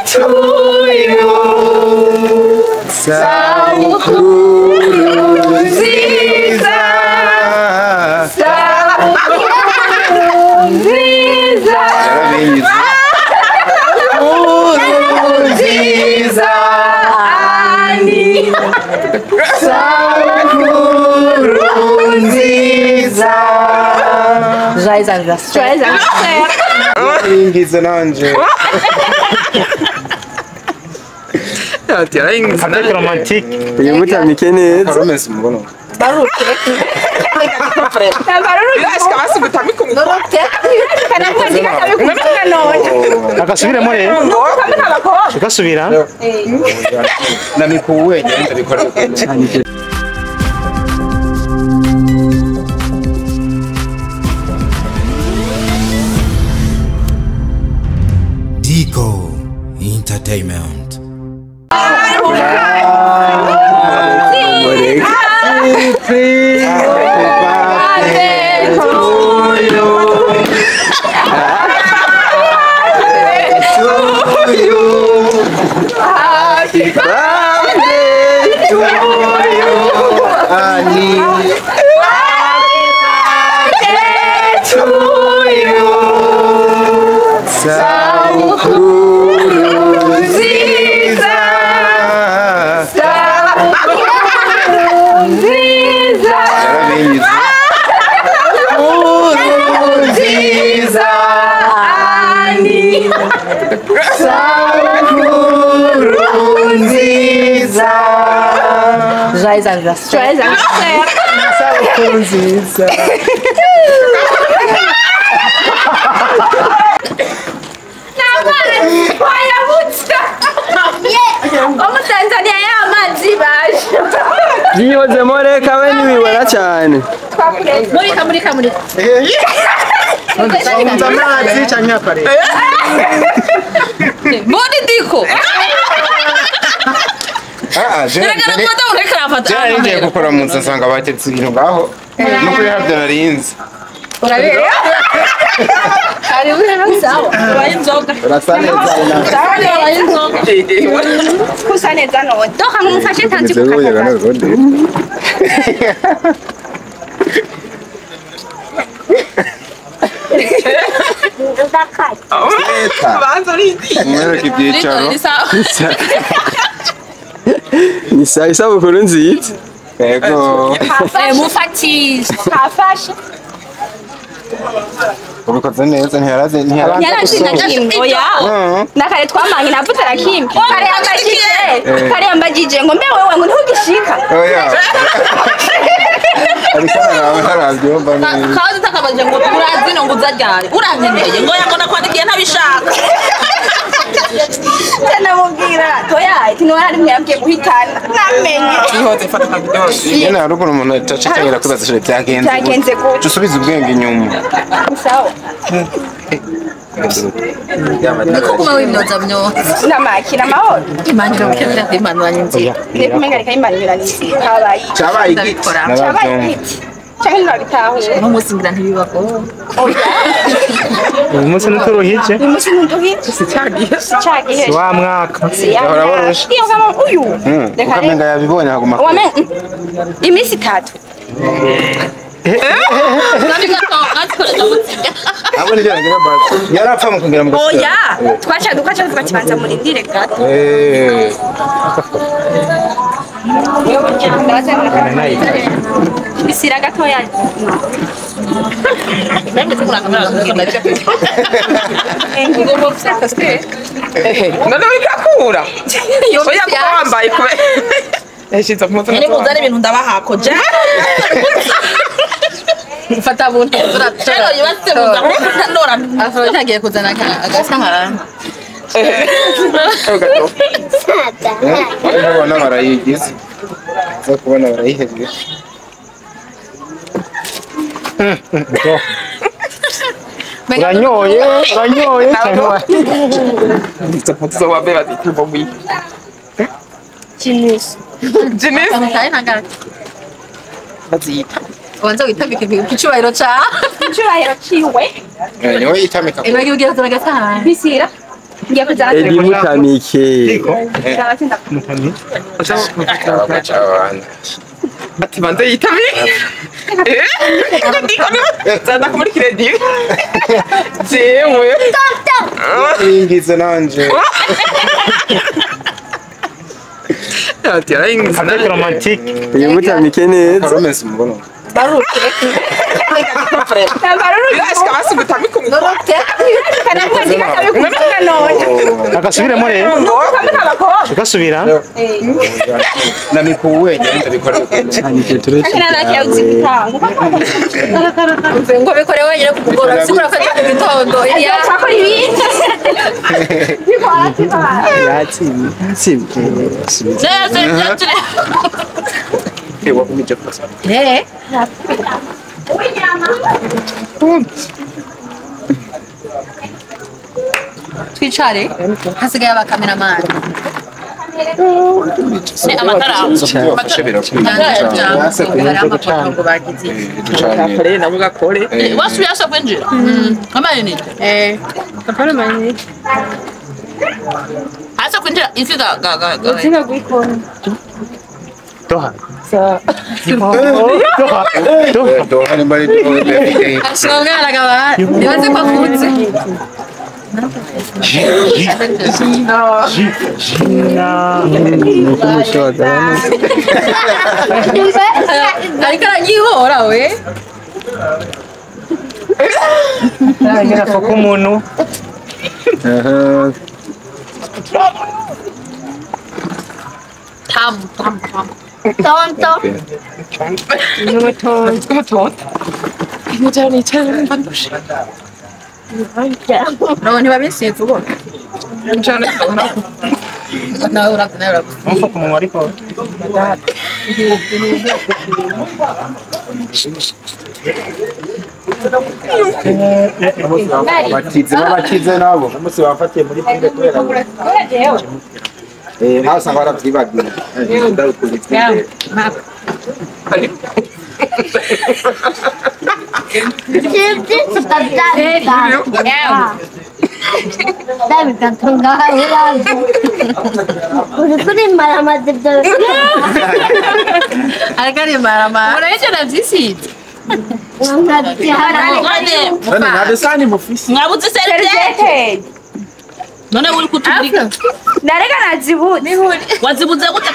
to you. Sabukuru nziza, sabukuru nziza, sabukuru nziza, Ani. Sabukuru nziza. Joyeux anniversaire. Joyeux anniversaire. Ingize nanje. Avec romantique. Uyu mutamike neza. Romance mubono. Baruke. Agasubiremo rero. Agasubira. Namikuwe ndabikora. Dico Entertainment. Happy birthday to you, Annie. Happy birthday to you. Sabukuru nziza, sabukuru nziza, sabukuru nziza, Annie. Sabukuru nziza. Joyeux anniversaire. Joyeux anniversaire. Sabukuru nziza. Omutanzania y'amazi baje. Byihozemo reka we ntibibona cyane. Murika murika murika. Umva amazi canke apare. Mboni diko. Ah, je ngiye gukora mu nzu nsanga batetse ibintu ngaho. Nuko yahavyo narinzi. Uraberewe. Karibu rero sawa. Ubaye inzoga. Urasa neza. Ubaye inzoga. Kusa neza none. Doka mumfashe ntanzi gukata. Mwereke ibyicaro. Ni sawa isabukuru nziza. Yego. Mufatishe. Kafashe. Ubikoze neza ntiyaraze ntiyaraze na kimwe. Oya. Nakare twamanye navuze na kimwe. Kare yambajije. Kare yambajije ngo mbe wewe ngo ntugishika. Oya. Ariko narabyumva neza. Kazi takabaje ngo urazi no ngo uzaryare. Urankeneye ngo yango nakwandikiye ntabishaka. Ndamubwira toya ati no ari mwambye guhitana. Namenye. Ihoze fata ka video. Nyene haruguru umuntu acacagira kubaza shire byagenze. Byagenze gute? Usubize ubwenge inyuma. Sawa. Niko kuma wimyoza myoza. Namakira amahoro. Imana ukemera imana nziza. Nikumenga reka imana nziza. Kabaye. Cabaye igiti. Cabaye igiti. Canke ntibabitahuye. Uno munsi ngira ntibibago. Oya. Uyu munsi nturuhije. Uyu munsi nturuhije. Si cyagihe. Si cyagihe. Si wa mwaka. Yahora barusha. Iyo kama uyu. Reka ukamenga yabibonye aguma. Iminsi itatu. Abo ni byo bazi. Yarapfa mu kugira mu. Oya, twacha dukacha tukakibanza murindire gato. Bisira gatoya. None wikakura. Oya kuba wambaye kube. Yashize mu Nyene muzana ibintu ndabahako je. Fata buntu. Chero yubatse muza ndora. Afro ntagiye kuzana agasahani. Ndabona barayigize. Za kubona barayihebye. Uranyoye, uranyoye cyangwa Zo wabe bazita ngo Jinisi. Jinisi. Bazita. Ubanza witamike icyubahiro ca icyubahiro ciwe. Niwe yitamika. Ibagiye ugira kuzana agasahani. Bisira. Ngiye kuzana Edi mutamike. Mutamike. Ati banze yitabi. Zana kumuri credit. Jewe. Ingize nanje. Ati arayingize. Avec romantique. Uyu mutamike neza. Romance mubono. Barute. Birashika basi gutamika umukobwa. Agasubiremo rero. Gasubira. Namikuwe ngenda bikora. Ngo bikore wenyine ku mugoroba sikora ko ku gitondo. Yakora ibindi. Yatsinze. Eh. Twicare hasigaye abakameramani. Amatara. Ngo bagize Kare nabo gakore. Wasubiye asa kwinjira. Amayinite. Eh. Kapana mayinite. Asa kwinjira ifi ga ga ga. Utinga kuikona. Doha. Doha. Doha. Doha ni bari Ashobora gaba. Nibaze ko akutse. Gina. Ariko aranyihora we. Ngira ko umuntu. Tam tam tam. Tonto. Tonto. No ntibabisize ubona. Njana. Nawe urakuze nawe urakuze. Mfa ku munwa ariko. Bakize babakize nabo. Umunsi bafatiye muri pile kubera Nawe usanga baravyibagiwe. Ariko arimarama. Murabije navyisize. none nta desani mufise. Mwabuze serviette. None uri kuturika. Nareka nazibuze. Wazibuze gute?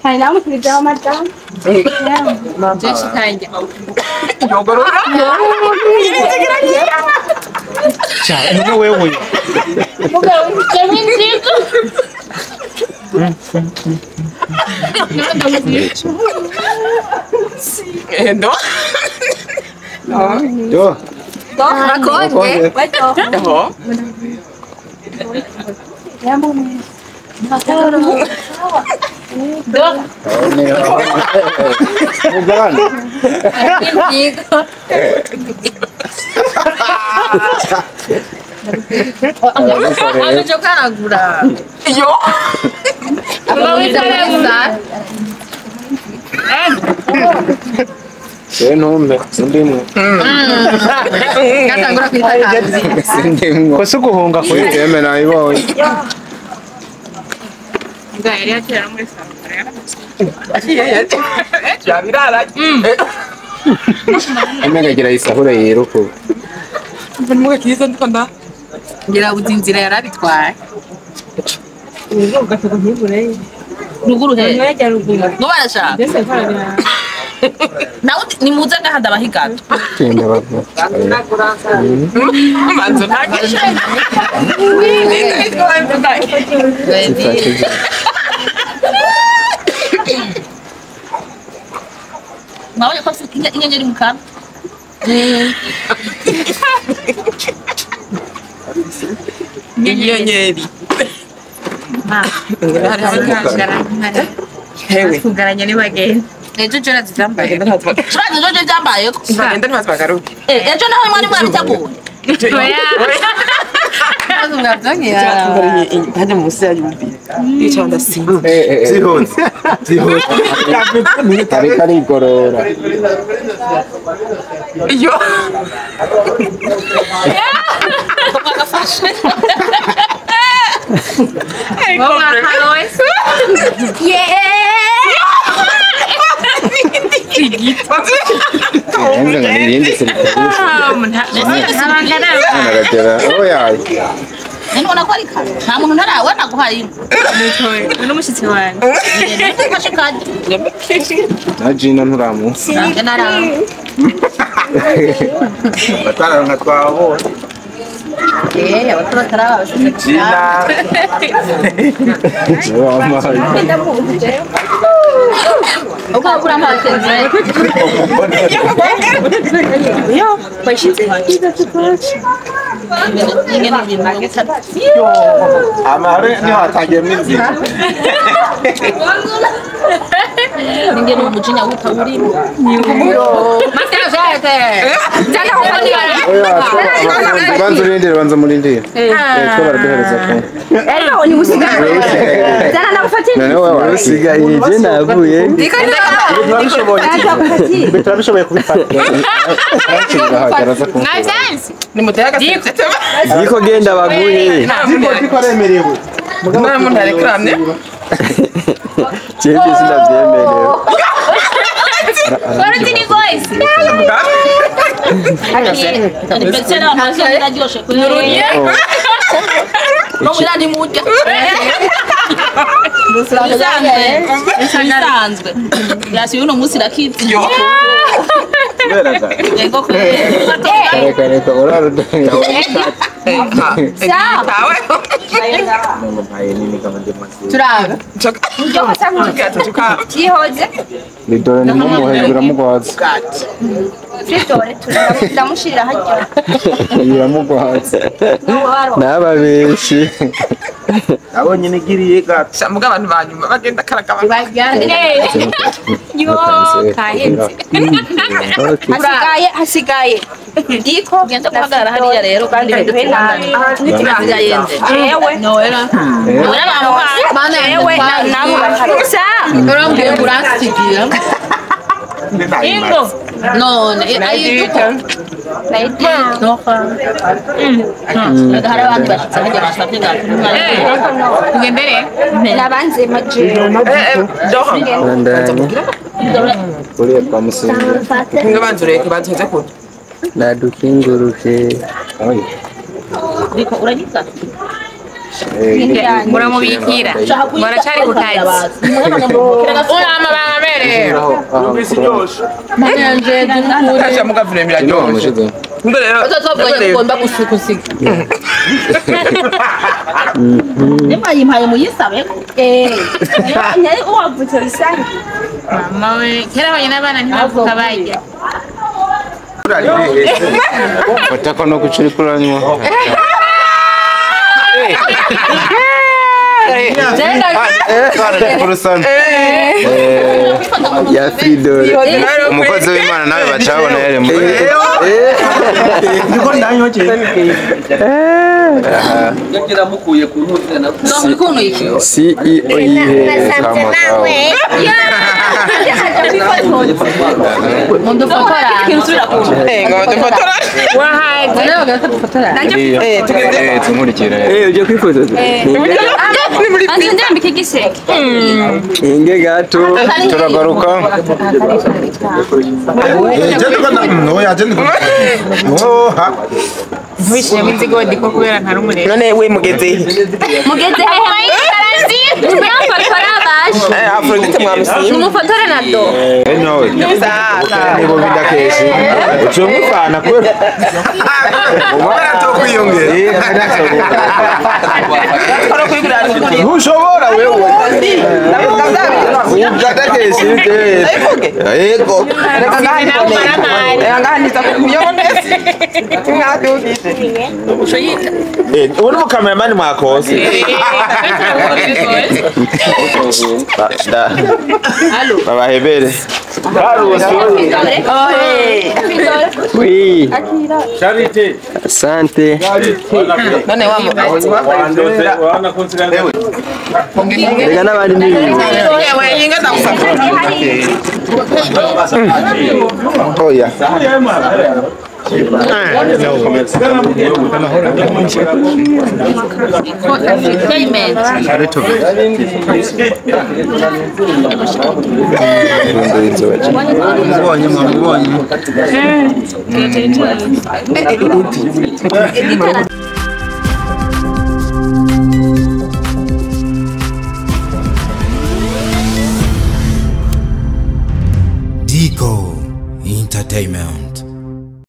Hari namukirizaho madamu. Jeshi kanjye. Yogorora. Cha, none wewe. No. Do. Bakonge. Eho. Mugana. Aje karagura. Yo. Je ntumbe sindimwo. Gatangura kwita Sindimwo. Ko si uguhunga kwe. Yeme nayibonye. Yabirara. Umenga gira isahure yiruko. Mvuga kiza ndikanda. Ngira uzi inzira yarabitwaye. Ruguru he? Ngo barashaka. Nawe nimuze ngaha ndabaha Genda bavuga. Manzo ntagishe. Mwabonye ko afite inyenyeri mu kanwa? Inyenyeri. Hewe. Kugaranya ni bagenda. Ejo jora zizambaye. Bagenda ntazi Turazi ejo byambaye ko. bagenda ntazi bagaruke. Ejo naho mwari mwabiteguye. Mpande munsi ya yumbi. Yicara ndasinze. Zihuse. Zihuse. Ariko arigorora. Yo. None ko ari kare nta muntu ntarabona guhaye n'umushyitsi wanjye na jina nturamu batararonka twabonye jina amahoro niho hatagiyemo inzira ingene umujinya wutawurimo banza urindire banza murindire two baraduhereza ko usigaye je navuye turabishoboye kubifata ziko genda baguye ziko aremerewe nta muntu arekeramye jewe sinavyemerewe bisanzwe yasi uno munsi rakitse yego reka reka urarudenga Yihoze ridore ni nk'umuhe biramugwaza Fridore turamushirira harya biramugwaza nababeshi abonye nigiriye gato muga abantu banyuma bagenda karagaba yo kahenze hasigaye hasigaye ndiko Ugenda guhagarara hariya rero kandi duhe nabi yewe jewe Noella bamuhaye jewe nabo bakarusa urambwiye ngo uransigira ingo none ayiduko hari abandi bashitse hajya basabye tugendere nabanze majewe bandanye uriya twamusinze ngo banza ureke banza uheze kure nadukinguruke Riko uragiza muramubikira baracari ku kazi uri amabanga abereye kasha muga vure biraryoshe ngo rero uzatwabonye ugomba gusukusiga nimba yimpaye muyisabe nyari uwavutse bisanzwe mama we kera abanye n'abana ntibavuka barya fata ko no kucuri kuranywa ya Fridore umukozi w'Imana nawe bacabona yari mu niko ndanyoje CEO yihe ngo dufotora wahaze eh tugende tunkurikira uje kwifotoza anze ndambike igiseke inge gato turagaruka oya je ndiko oha ntubishiremo inzigo ndiko kubera ntari umurere none we mugeze mugeze hehe tumufotora baje eh Aphrodite mwamusiye tumufotora na do nawe nibo bidakeshe uciye umufana kubera ubara to kwiyongera ntushobora wewe ubwadakeshe yego ubu ni umukameramani mwakose babahebere oui Charité asante none wa reka n'abandi n'ibibi yewe yinga ndagusabye oya Mwabonye. Dico Entertainment.